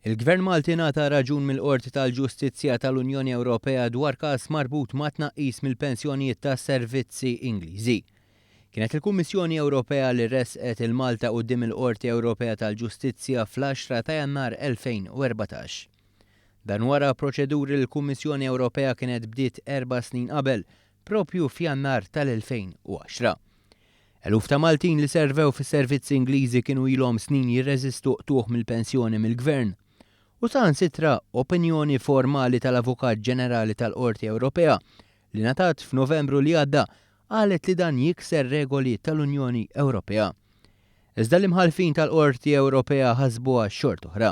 Il-Gvern Malti ngħata raġun mill-Qorti tal-Ġustizzja tal-Unjoni Ewropea dwar każ marbut ma' tnaqqis mill-pensjonijiet tas-servizzi Ingliżi. Kienet il-Kummissjoni Ewropea li ressqet il-Malta quddiem il-Qorti Ewropea tal-Ġustizzja fl-10 ta' Jannar 2014. Dan wara proċeduri li l-Kummissjoni Ewropea kienet bdiet erba' snin qabel, proprju f'Jannar tal-2010. Eluf ta' Maltin li servew fis-servizzi Ingliżi kienu ilhom snin jirreżistu qtugħ mill-pensjoni mill-Gvern. U saħansitra opinjoni formali tal-Avukat Ġenerali tal-Qorti Ewropea li ngħatat f'Novembru li għadda qalet li dan jikser regoli tal-Unjoni Ewropea. Iżda l-imħallfin tal-Qorti Ewropea ħasbuha xort'oħra.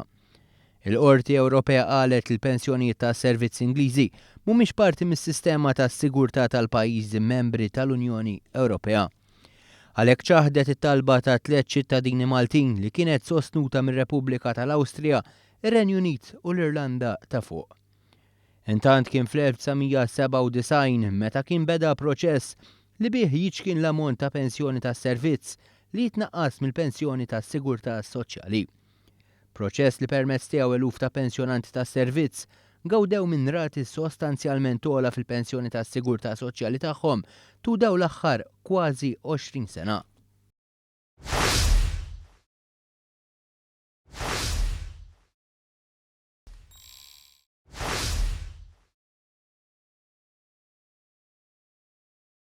Il-Qorti Ewropea qalet li l-pensjonijiet tas-servizz Ingliżi mhumiex parti mis-sistema ta' sigurtà tal-pajjiżi membri tal-Unjoni Ewropea. Għalhekk ċaħdet it-talba ta' tliet ċittadini Maltin li kienet sostnuta mir-Repubblika tal-Awstrija, ir-Renju Unit u l-Irlanda ta' Fuq. Intant kien fl-1997 meta kien beda proċess li bih jiċkien l-ammont ta' pensjoni tas-servizz li jitnaqqas mill-pensjoni tas-sigurtà soċjali. Proċess li permezz tiegħu eluf ta' pensjonanti tas-servizz gawdew minn rati sostanzjalment ogħla fil-pensjoni tas-sigurtà soċjali tagħhom tul dawn l-aħħar kważi 20 sena.